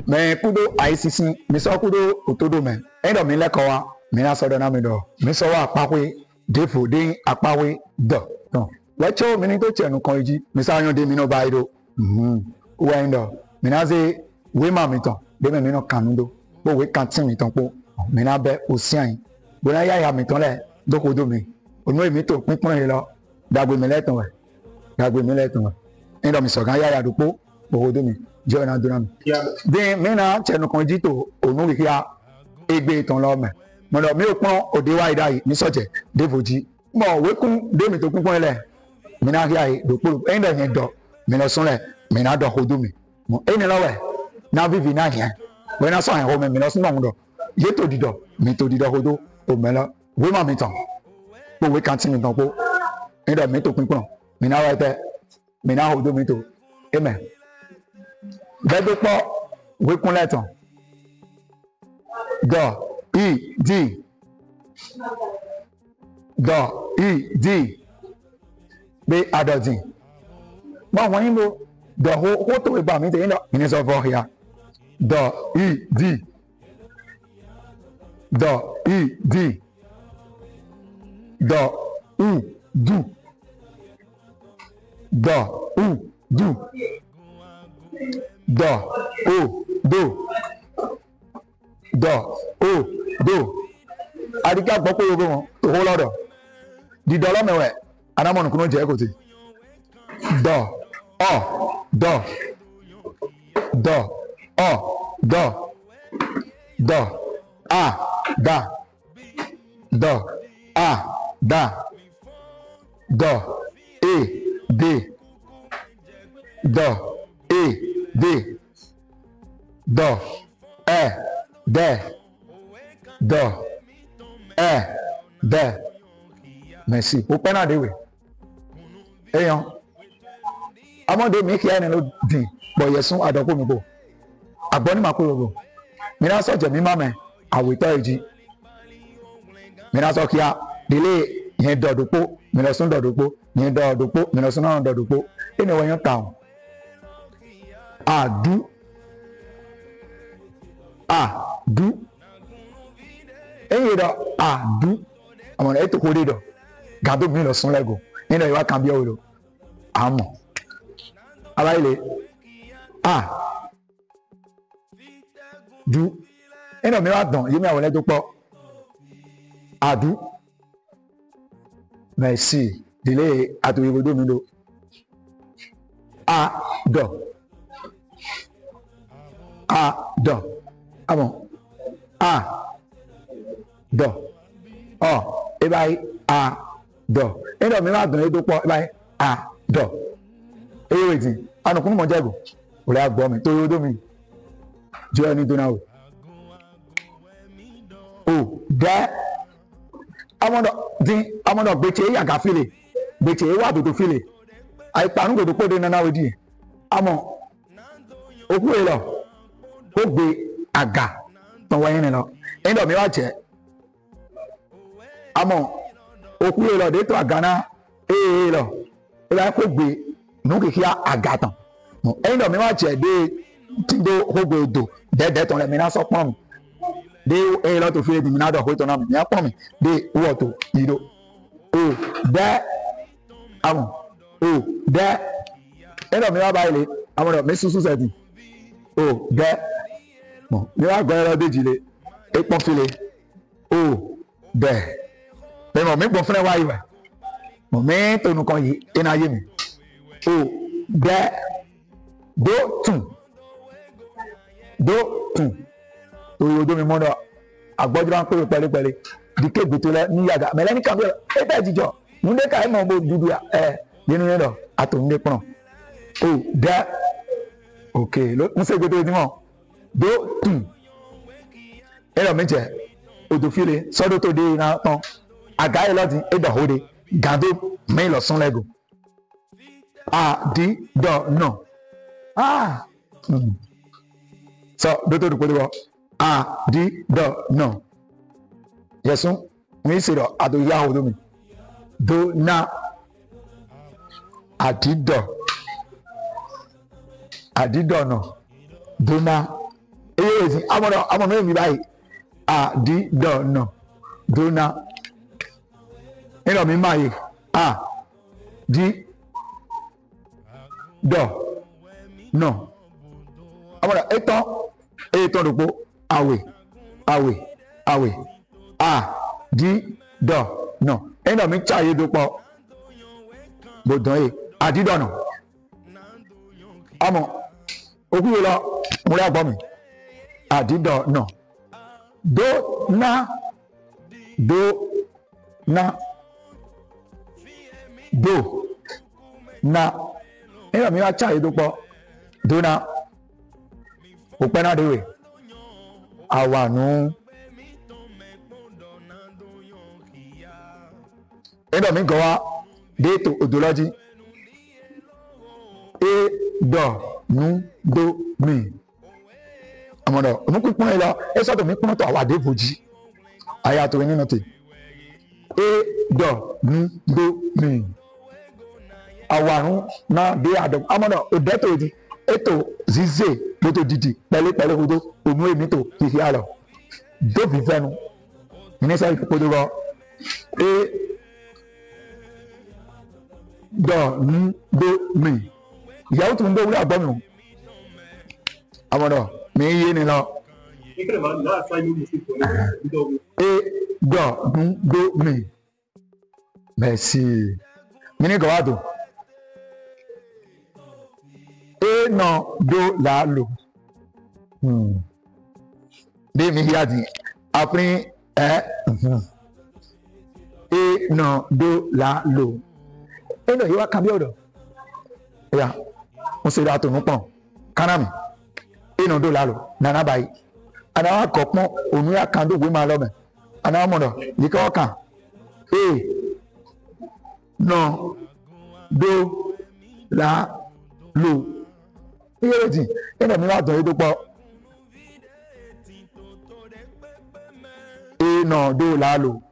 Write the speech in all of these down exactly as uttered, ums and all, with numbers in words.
Mɛ kudo ayisisi, mi sɔ kudo otodo mɛ. Eyin dɔ mi lɛkɔ wa, mi na sɔ dɔ na mi dɔ mi sɔ wa akpaxwe devo de akpaxwe dɔ. Tɔn wɛ tso mi ni to tsɛ nukɔn yi ji, mi sa yɔn de mi nɔ ba yi do. Mhm. Wɛ yin dɔ mi na ze wema mitɔn de mɛ mi nɔ kan nu do, kpo wekantin mitɔn kpo, mi na bɛ osian yi, bo na yaya mitɔn lɛ do xodo mi. Onu e mi to kpinkplɔn yi lɔ, dagbe mi lɛ tɔn wɛ, dagbe mi lɛ tɔn wɛ. Eyin dɔ mi sɔgan yaya dopo bo xodo mi, jɔ na do na mi. Din mi na tsɛ nukɔn ji to onu xixia egbe tɔn lɔ mɛ. Mɔ dɔ mi o kplɔn ode wa yi da yi, mi sɔ jɛ devo ji. Mɔ wekun de mi to kpinkplɔn yi lɛ, mi na xia yi dopo dopo. Eyin dɔ nyɛ dɔ mi lɔ sun lɛ, mi na dɔ xodo mi. Mɔ enɛ lɔ wɛ na vivi na hiɛ, wɛ na sɔ hɛn xomɛ mi lɔ sun dɔ ŋu dɔ ye to didɔ, mi to didɔ xodo omɛ lɔ, wema mitɔn kpo wekantin mitɔn kpo. Eyin dɔ mi to kpinkplɔn, mi na wɛ tɛ, mi na xodo mi to emɛ. Vɛ do kpɔ wekun lɛ tɔn. Dɔ i di. Dɔ i di. Be adɔ din. Mɔ hɔn yin bo dɔ xo xo to egba mi te yin dɔ mi ni sɔ vɔ xia. Dɔ i di. Dɔ i di. Dɔ u du. Dɔ u du. Dɔ o do. Dɔ o do. Adika gbɔ kpo yovo mɔ to xo lɔ dɔ. Didɔ lɔ mɛ wɛ a na mɔ nukun jɛ ko te. Dɔ ɔ dɔ. Dɔ ɔ dɔ. Dɔ a da. Dɔ a da. Dɔ e de. Dɔ e de. Dɔ ɛ dɛ. Dɔ ɛ dɛ. Merci. O pɛ na de we. Eyan. Amɔ de mi xia enɛ lo din, bɔ yɛ sun adɔ kpo mi kpo. Agbɔ ni ma kpo yovo. Mi na sɔ jɛ mi ma mɛ awetɔ yi ji. Mi na sɔ xia dile yɛn dɔ dopo, mi lɔ sun dɔ dopo, yɛn dɔ dopo, mi lɔ sun na dɔ dopo. Enɛ wɛ yɔn ta o. Adu. Adu. Eyin dɔ adu. Amɔ e to xo de dɔ. Gado mi lɔ sun lɛ go. Eyin dɔ yi wa kan biɔ we lo. Amɔ. Aba yi le. A. Du. Enɔ mi wa dɔn, ye mi awɔ lɛ do kpɔ. Adu. Merci. Dile ato yi do mi do. A dɔ. A dɔ. Amɔ. A dɔ. Ɔ. E ba yi a dɔ. Enɔ mi wa dɔn e do kpɔ. E ba yi a dɔ. Eye we din. Anukunu mɔ jɛ go. O le agbɔ mi. To yi do mi. Jɔ ni do na o. O dɛ. Amɔ dɔ din, amɔ dɔ gbetse yi aga fi le. Gbetse yi wa dodo fi le. Ayi kpanu dodo kpo de nana we di. Amɔ oku e lɔ. Xogbe aga tɔn wɛ yin enɛ lɔ. Enɔ mi wa jɛ. Amɔ oku e lɔ de to aga na e e lɔ. E ba xogbe nu kiki aga tɔn. Mɔ enɔ mi wa jɛ de tin do xogbe do dɛdɛ tɔn lɛ mi na sɔ kpɔn mi. De e lɔ to fi le di mi na dɔ xo tɔn na mi. Mi a kpɔn mi. De wɔ to yi do. O dɛ. Amɔ o dɛ. Enɔ mi wa ba yi le. Amɔ dɔ mi susu sɛ di. O dɛ. Mɔ mi wa gɔ e lɔ de ji le. E kpɔn fi le. O dɛ. Mɛ mɔ mi gbɔn finɛ wa yi wɛ. Mɔ mi to nukɔn yi e na ye mi. O dɛ. Do tun. Do tun. To yi do mi mɔ dɔ. Agbɔjra kpe kpɛlɛ kpɛlɛ. Dike gbeto lɛ ni yaga. Mɛ lɛ ni kan bi e bɛ jijɔ. Nunde ka e mɔ bo dudu ya. Ɛ, yenu yɛ dɔ. Ato nunde kplɔn. O dɛ. Ok. Lo n se gbeto di mɔ. Do tun. Enɔ mi jɛ odo fi le sɔ do to de na tɔn. Aga e lɔ di e dɔ xo de. Gado mi lɔ sun lɛ go. A di dɔ nɔ. A. Sɔ do to do kpo de bɔ. A di dɔ nɔ. Yɛ sun. Mi se dɔ a do ya xo do mi. dona, adidɔ, adidɔnɔ, dona. Eye ezi amɔ nɔ amɔ nɔ mi bayi, adidɔnɔ, dona. Enɔ mi ma yi, a, di, dɔ, nɔ. Amɔ nɔ etɔn, etɔn ɖokpo, awe, awe, awe, a, di, dɔ, nɔ. Enɔ mi tsa ye do kpɔ, bo dɔn ye, adidɔnɔ. Amɔ, oku ye lɔ, mo lɛ agbɔ mi, adidɔnɔ. Dona, dona, dona. Enɔ mi wa tsa ye do kpɔ, dona. Okpɛ na ɖe we, awanu. Enɔ mi gɔ wa ɖe to odo lɔ ji. E dɔ nu do mi. Amɔ nɔ, nukpɔnkpɔn yi lɔ, esɔ to mi kpɔn to awa ɖevo ji. Aya to eni nɔ te. E dɔ nu do mi. Awanu na ɖe adɔ. Amɔ nɔ, o ɖe to edi. Eto zize, bo to didi, pɛle, pɛle hudo, onu emi to, hihi alɔ. Do vivɛnu. Mi ni sa yi kpodo gɔ. E dɔ nu do mi. Yawu tu ndo wuli agbɔ mi o. Amɔ nɔ, mi ye ni lɔ. E dɔ nu do mi. Merci. Mi ni gɔ wa do. E nɔ do la lo. Hmm. Ɖe mi hia di. Aprin, eh. Hmm. E nɔ do la lo. E nɔ yi wa kan bi o do. Ya. N se do ato nu kpɔn. Kana mi. E nɔ do la lo. Nana bayi. Ana wa kɔ kpɔn onu ya kan do wema lɔ mɛ. Ana mɔ nɔ. Yi kɔ kan. E nɔ do la lo. Iye le di, enɔ mi wa dɔn ye do kpɔ. E nɔ do la lo.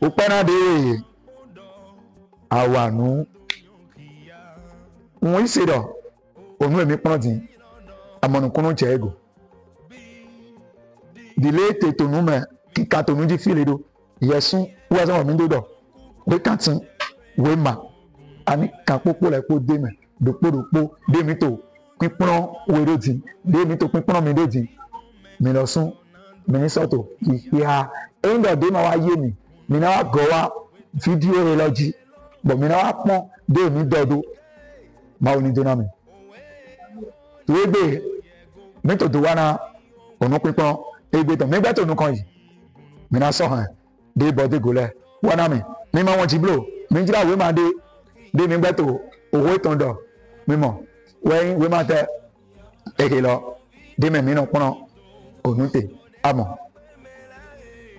Okpɛ na ɖe we, awanu. Ŋun yi se dɔ, onu emi kplɔn di, amɔnukunu jɛ ego. Ɖile te tonu mɛ, kika tonu ji fi le ɖo. Yɛsu wɛ zɔn mi do dɔ. Ɖe kantin, wema. Ani kan kpokpo lɛ kpo de mɛ. Ɖokpo ɖokpo, ɖe mi to kpikplɔn we ɖo di. Ɖe mi to kpikplɔn mi ɖo di. Mi lɔ sun, mi ni sɔ to. Xixia. Eyin dɔ ɖe ma wa ye mi. Mi na wa gɔ wa video he lɔ ji. Bɔ mi na wa kpɔn ɖe mi dɔ do. Mawu ni do na mi. To egbe, mi to do wa na onu kpikplɔn, egbe tɔn, mi gbɛ to nukɔn yi. Mi na sɔ hɛn, ɖe bɔ de go lɛ. Wa na mi, mi ma wɔn ji blo, mi jla wema ɖe, ɖe mi gbɛ to, oho etɔn dɔ, mi mɔ, wɛ yin wema tɛ, ehe lɔ, ɖe mɛ mi nɔ kplɔn, onu te, amɔ.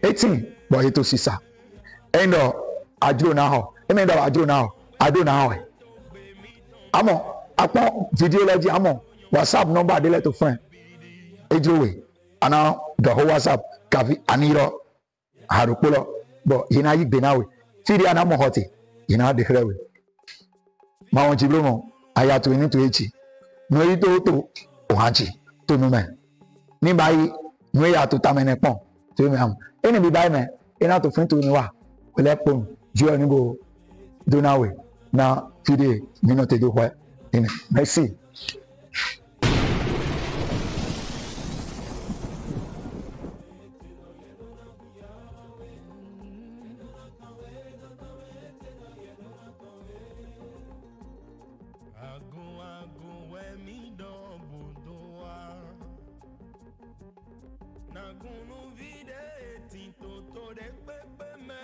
Etin, bɔ ye to sisa. Eyin dɔ, a jlo na xɔ, emi dɔ a jlo na xɔ, a ɖo na xɔ ɛ. Amɔ, a kpɔn video lɔ ji, amɔ, WhatsApp number ɖe lɛ to fɛn. E jlo we, a na dɔ xo WhatsApp, kavi ani lɔ, ha ɖokpo lɔ, bɔ, ye na yi gbe na we. Fi ɖe a na mɔ xɔ te, ye na ɖe xlɛ we. Ma wɔn ji blo mɔ, aya to eni to etsi. Nu yi to to, o han ji, to nu mɛ. Ni bayi, nu ya to tamɛ nɛ kpɔn, to mi am. Eni bi bayi mɛ, ena to fin to ni wa. Wele kpɔn, ju ni go, do na we, na fi ɖe, mi nɔ te do xɔ ɛ. Eni, merci. Agun agun wɛ mi dɔ budo wa. Nagun nu vi ɖe tin toto ɖe kpekpe mɛ.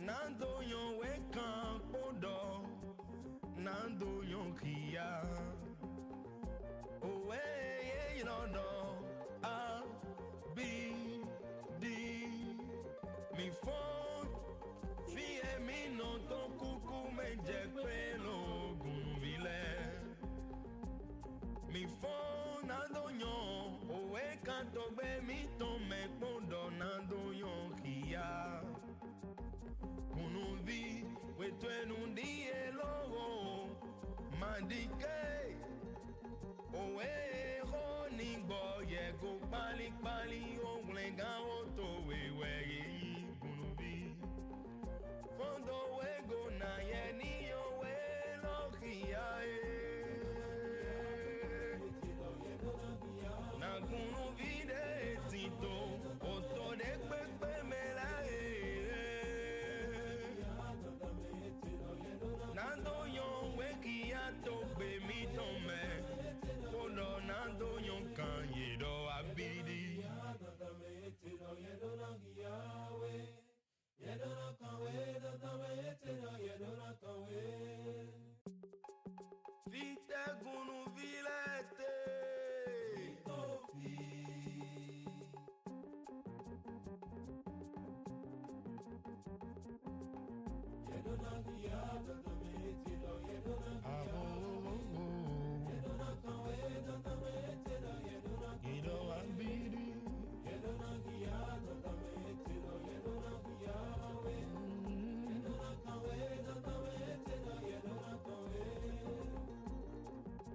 Nado nyɔ wɛ kan kpo dɔ. Nado nyɔ kia. Owe ye yrɔ dɔ. A, B, D. Mi fɔn. Fi emi nɔ tɔn kuku mɛ jɛ kpe lo gun mi lɛ. Mi fɔn nado nyɔ, owe kan to gbe mi tɔn mɛ kpɔn dɔ nado nyɔ kia. Dike, owe ho ni gbɔ yɛ go kpalikpali, o whlɛngan o to wewɛ ye yi Gunuvi. Fɔndo we go na yɛ ni owe lɔ hia e. Na Gunuvi de ti to, o to de kpekpe mɛ la e. Na do nyɔn we kia to gbe mi tɔn mɛ. Ko dɔ na do nyɔn kan ye dɔ abidi. Fite Gunuvi lɛ te. Aho, ido abidi.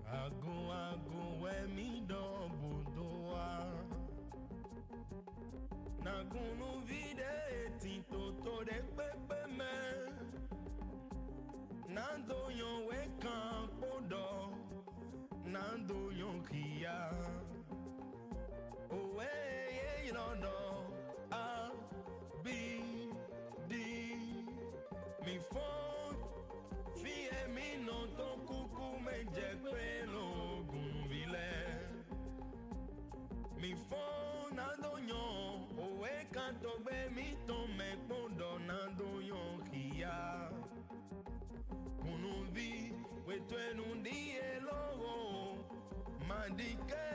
Agun agun wɛ mi dɔ budo wa. Na Gunuvi de ti to to de kpekpe mɛ. Na do nyɔn we kan kpo dɔ. Na do nyɔn hia. Owe ye ylɔ dɔ. A B D. Mi fɔn. Fi e mi nɔ to kuku mɛ jɛ kpe lo Gunuvi lɛ. Mi fɔn na do nyɔn, owe kan to gbe mi tɔn mɛ kpo dɔ na do nyɔn hia. Gunuvi, we to enu di e lo ho, ma dike